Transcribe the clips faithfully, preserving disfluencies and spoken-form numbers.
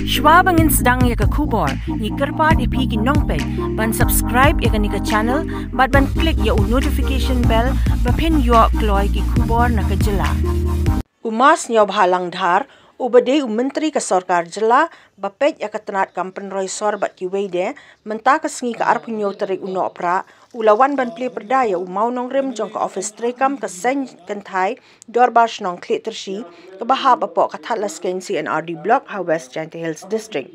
Shwa ba ngin sdang ïa ka khubor, ngi kyrpad ïa phi ki nongpeit ban subscribe ïa kane ka channel bad ban click ïa u notification bell ba phin ïoh kloi ki khubor na ka jylla. U Ma Sniawbhalang Dhar, uba dei u Myntri ka Sorkar Jylla ba peit ïa ka tnat kam pynroi sor bad kiwei de, mynta ka sngi ka arphew hynñiew tarik u Nohprah, u la wan ban plie pyrda ïa u mawnongrim jong ka ophis treikam ka seng kynthai Dorbar Shnong Khliehtyrshi, kaba hap hapoh ka Thadlaskein C and R D Block ha West Jaintia Hills District.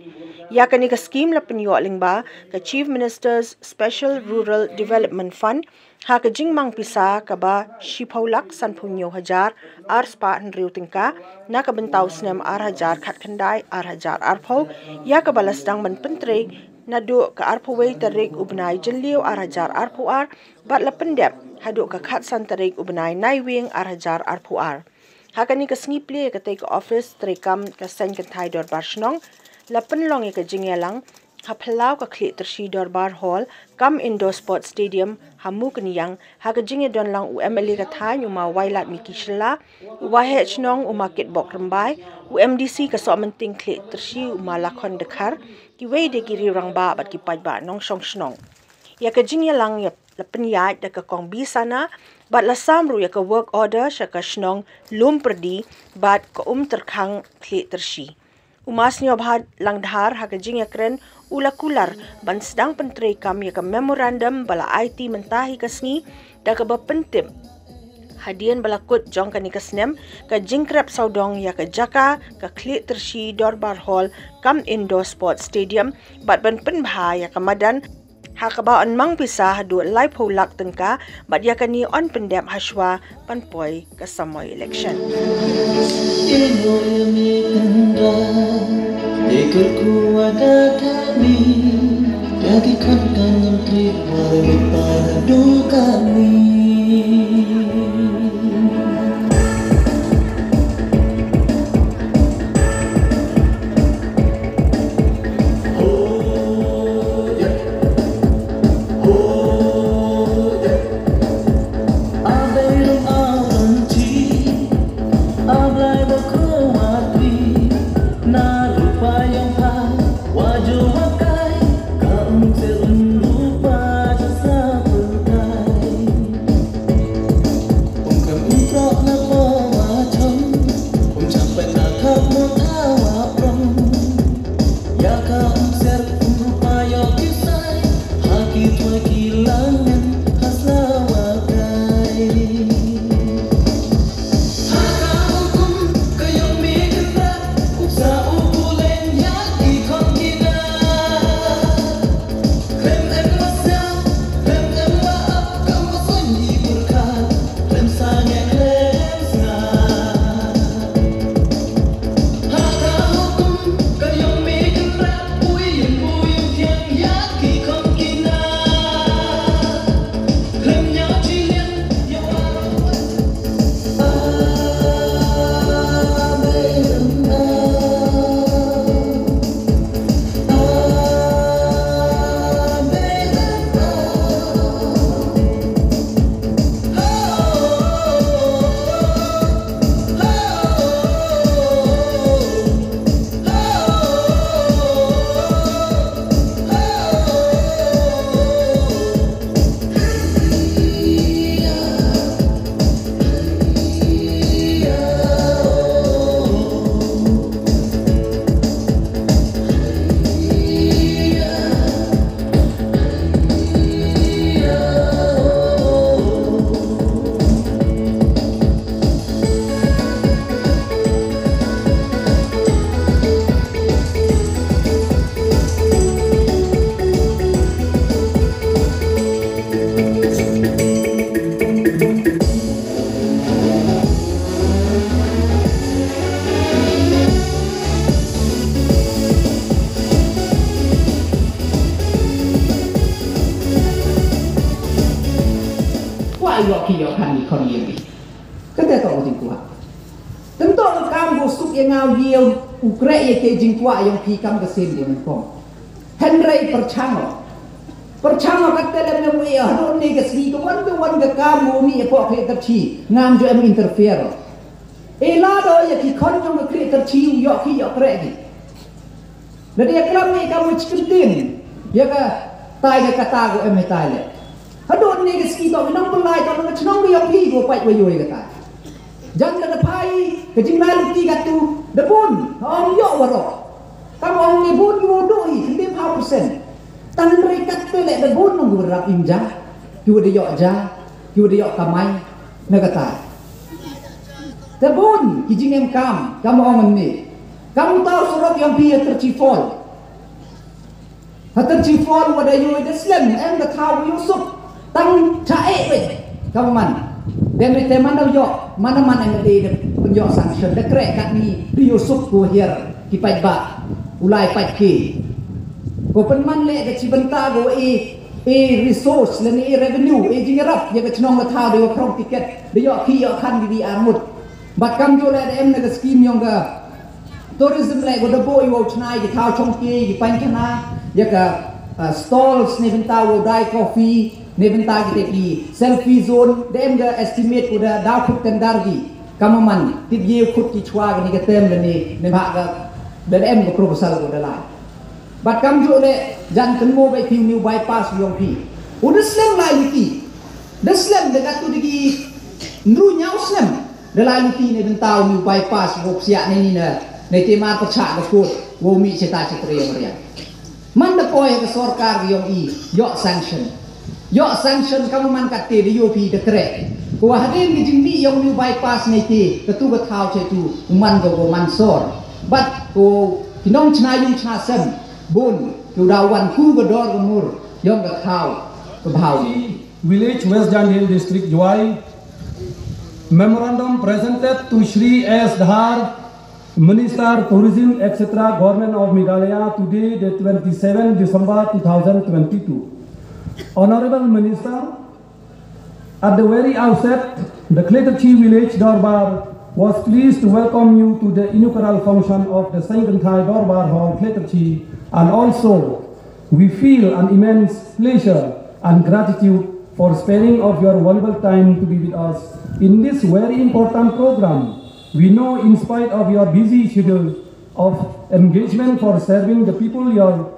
Ïa kane ka skhim la pynïoh lyngba ka Chief Minister's Special Rural Development Fund, ha ka jingmang pisa kaba shiphew lak sanphew hynñiew hajar ar spah hynriew tyngka, na ka bynta u snem ar hajar khatkhyndai ar hajar arphew, ïa kaba la sdang ban pyntrei naduh ka arphew wei tarik u bnai Jylliew ar hajar arphew ar, bad la pyndep haduh ka khatsan tarik u bnai Naiwieng ar hajar arphew ar. Ha kane ka sngi plie ïa katei ka ophis treikam ka seng kynthai Dorbar Shnong, la pynlong ïa ka jingïalang ha phyllaw ka Khliehtyrshi Dorbar Hall, kam Indoor Sports Stadium ha Mukniang, ha ka jingïadon lang u M L A ka thaiñ u Ma Wailadmiki Shylla, u Waheh Shnong u Ma Kitbok Rymbai, u M D C ka Sohmynting Khliehtyrshi u Ma Lakhon Dkhar, kiwei de ki riew rangbah bad ki paidbah nongshong shnong. Ïa ka jingïalang ïa la pynïaid da ka Kong Bisana, bad la sam ruh ïa ka work order sha ka shnong Lumpyrdi bad ka Umtyrkhang Khliehtyrshi. U Ma Sniawbhalang Dhar ha ka jingïakren u la kular ban sdang pyntreikam ïa ka memorandum ba la aiti mynta hi ka sngi, da kaba pyntip hadien ba la kut jong kane ka snem ka jingkrep sawdong ïa ka jaka ka Khliehtyrshi Dorbar Hall, kam Indoor Sports Stadium, bad ban pynbha ïa ka madan, ha kaba yn mang pisa haduh laiphew lak tyngka, bad ïa kane yn pyndep hashwa ban poi ka samoi election. Kwah ïoh ki ïoh khan ki khon ïa ki. Kata ka jingkwah. Tyntok ka kam ba suk ïa nga u ïew u kreh ïa ka jingkwah ïong phi kam ka sien ïa nyngkong. Hynrei pyrshang o. Pyrshang o katta lem ïa u ïew haduh ne ka sngi ka wan ka wan ka kam u mi ïa pok Khliehtyrshi ngam ju em interfere o. E la do ïa ki khon jong ka Khliehtyrshi u ïoh ki ïoh kreh ki. Lada ïa klam ne ka mut chicken tin ïa ka tai ka kata ko em tai le. Hadon ne ka ski to nang pynlai to na chnong ïa phi ko pai wa yoi ka tai. Jan ka da phai ka jingna luti ka tu da bun ha ong ïoh waro. Kam ong ne bun ïoh do hi kende pha persen. Tang re kat te le da bun nong rap im ja. Ki wa da ïoh ja. Ki wa da ïoh kamai na ka tai. Da bun ki jingem kam kam ong ne. Kam tau surok ïa phi ïa terchi fall. Ha terchi fall wa da ïoh da slem em da thaw ïoh suk. Tang cha e we. Kam man. Dem te man da ïoh man man em de de pun ïoh sanction da kre kat ni di ïoh suk ko hiar ki pait ba. Ulai pait ki. Ko pen man le ka chi benta ko e e resource le ni e revenue e jingrap ïa ka chnong ka thaw de wa krong tiket de ïoh ki ïoh khan di di armut. Bat kam jo le da em na ka scheme yong ka tourism le ko da boi wa chnai ki thaw chong ki ki pan kana ïa ka uh, stalls ne benta wa dai coffee ne benta ki te ki selfie zone da em ka estimate ko da da khut tendar ki kama man tip ye khut ki chwa ka ni ka tem da ni ne ba ka da em ka proposal ko da lai. Bat kam ju le jan kan mo bai piu new bypass yong pi. U da slem lai luti. Da slem da katu digi nru nyau slem. Da lai luti ne bentau new bypass wo psiak ne ni na ne te mar pachak ka kut wo mi cheta chetre meriang. Man da poi ka sorkar yong i yok sanction. Yok sanction kamu man kat te da yo pi da kre. Ko hadin ki jingmi yong new bypass ne te katu ka thau chetu man ko ko man sor. Bat ko ki nong chna yung chna sem bun ki u da wan ku ka dor ka mur yong ka khau ka bhau. Village, West Jaintia Hills District, Jowai. Memorandum presented to Shri S Dhar, Minister Tourism, et cetera, Government of Meghalaya, today, the twenty-seventh December two thousand twenty-two. Honorable Minister, at the very outset, the Kletterchi Village Dorbar was pleased to welcome you to the inaugural function of the Sengkenthai Dorbar Hall, Kletterchi, and also we feel an immense pleasure and gratitude for sparing of your valuable time to be with us in this very important program. We know, in spite of your busy schedule of engagement for serving the people, your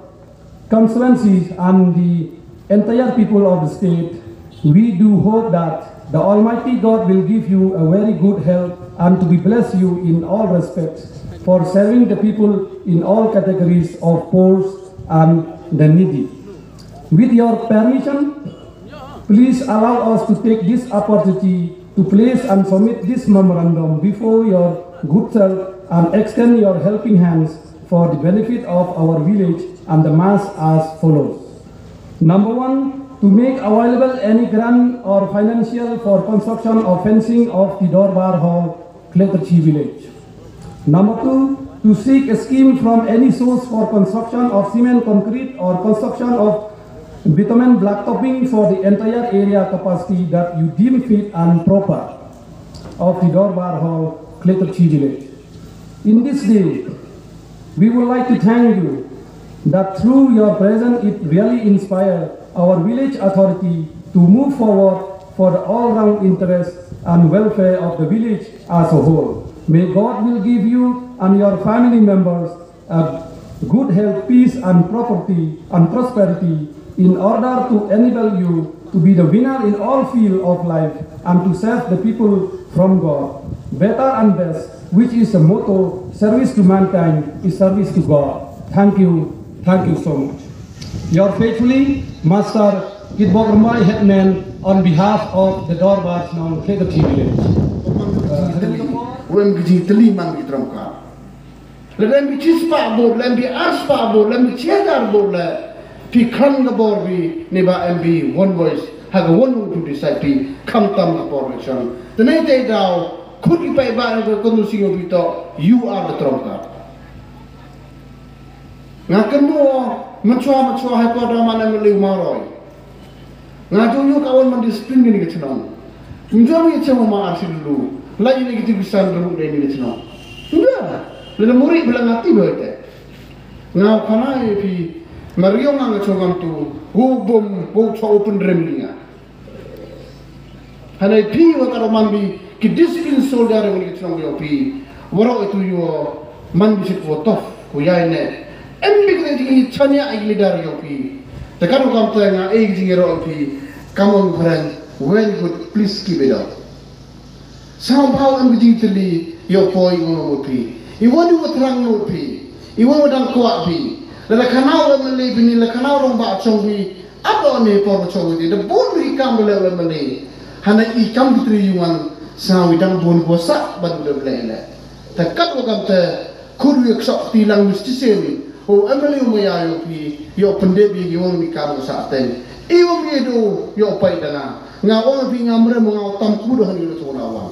constituencies and the entire people of the state, we do hope that the Almighty God will give you a very good health and to be bless you in all respects for serving the people in all categories of poor and the needy. With your permission, please allow us to take this opportunity to place and submit this memorandum before your good self and extend your helping hands for the benefit of our village and the mass as follows. Number one, to make available any grant or financial for construction of fencing of the Dorbar Hall, Kletterchi village. Number two, to seek a scheme from any source for construction of cement concrete or construction of bitumen blacktopping for the entire area capacity that you deem fit and proper of the Dorbar Hall, Kletterchi village. In this day, we would like to thank you that through your presence it really inspired our village authority to move forward for the all-round interest and welfare of the village as a whole. May God will give you and your family members a good health, peace and property and prosperity in order to enable you to be the winner in all field of life and to serve the people from God. Better and best, which is the motto, service to mankind is service to God. Thank you. Thank you so much. Your faithfully, Master Kitbok Rambai Headman on behalf of the Dorbar Chnong Kletterchi village. Wen ki jingteli man ki tromka. Lada em bi chispah vote, lada em bi arspah vote, lada em bi chihajar vote, lada phi khlaiñ ka bor phi, ne ba em bi one voice, ha ka one vote to decide phi, khamtam ka por election. Te nei te daw, khut ki paidbah, ne ka constituency phi to, you are the trump card. Nga kynmaw, mynchwa, mynchwa, ha ka por da man M L A u Mawroi. Nga jong ïoh ka wan man discipline ngi ka chnong. Ym jong ngi chem ma ar si lu. Lai ni ki ti bisan ru ni ni chnong. Ym jong. Le muri bela nga ti boy te. Nga khana ïa phi. Mariong nga chong ngam tu. Hu bom hu cho open rem ni nga. Hane phi wa ka man bi ki discipline soldier ngi chnong ïoh phi. Waro itu ïoh man bi sit wa tof. Ku yai ne. Em bi kata jingïashaniah ïa ki leader ïa phi. Te katba kumta nga ai ka jingïaroh ïa phi. Come on friend, very good, please keep it up. Sngewbha em ka jingtylli ïa u poi u ngut phi. I wan i wa thrang ngut phi. I wan wa dang kwah phi. Lada khana u M L A phi ne la khana u rangbah jong phi. Ap ïa une por jong phi. Da bun ki kam ba leh u M L A. Hana i kam ki tri ïa wan. Sngew i dang bun ko sa ban u da leh leh. Te katba kumta Khun ïa ka sah ti lang mesti sien. O em ïa u maya ïa phi ïa pyndep ïa ki wang ni kam ka sah teng. I wang ïa do ïa pai dana. Nga ong phi nga mrem nga tam ku doh ni lo tu la wang.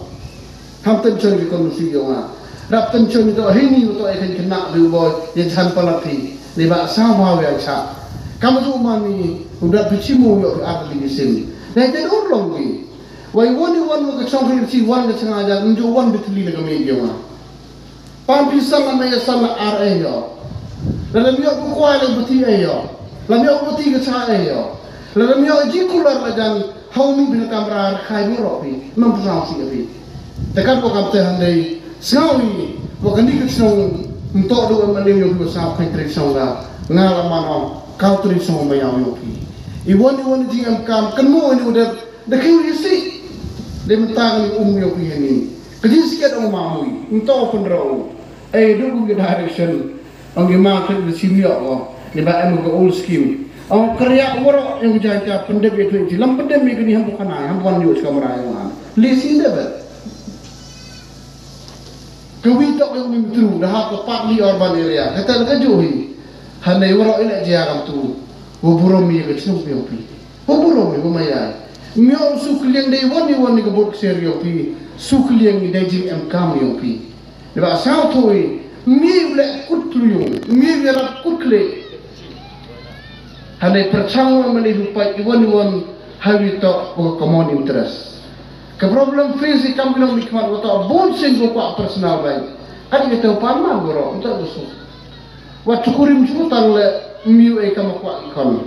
Ham ten chon ki kon si ïa nga. Rap ten chon to hi ni to ai kan kena bi boy ïa jan palat phi. Ni ba sa ma wi ang sa. Kam tu man ni u dat phi chimu ïa phi at li sin. Dai te ur long wi. Wai won ni won ka chong ki si won ka changa ja nju won bitli la ka me ïa nga. Pan phi san la maya san la ar eh yo. La lam yo ku kwai la bati eh yo. Lam yo bati ka cha eh yo. La lam yo ji kular la jan hau mi bin kamra ar khai bu ro phi. Mam phi sang si phi. Te kan ko kam te han dei. Sngew i. Wa kan di ka sngew. Mto do em alim yo phi sa khai tri sngew ga. Nga la mano. Kau tri sngew maya yo phi. I won i won ji em kam kan mo ni udah. Da ki ri si. De mynta ka ni um ïa phi ni. Ka ji sikat ong ma mui. Mynta open row. Ai du ki direction. Ong ki ma ka ni sim ïa ko. Ni ba em ka old scheme. Ong kria waro ong ja ka pendep ïa ki lam pendep ïa ki ni ham bukan ai ham bukan ïa ka mara ïa ma. Li si de ba. Ka wi tok ïa ni tru da ha ka partly urban area. Kata ka ju hi. Hanai waro ila jia kam tu. Wo burom ïa ka chnong ïa phi. Ko burom ko maya. Myo su kliang dei wan ni wan ni ka bot ksir yo pi. Su kliang ni dei jing em kam yo pi. Ni ba sao thoi. Mi ble kut truyung. Mi ble rap kut kle. Hane perchang wan mane lupa iwan iwan hawi to ko common interest. Ka problem face i kam bilang mi kmat wata bon sin ko kwa personal bai. Adi ka tau pan ma goro untuk dosu. Wat chukurim chukutang le miu e kam kwa ikon.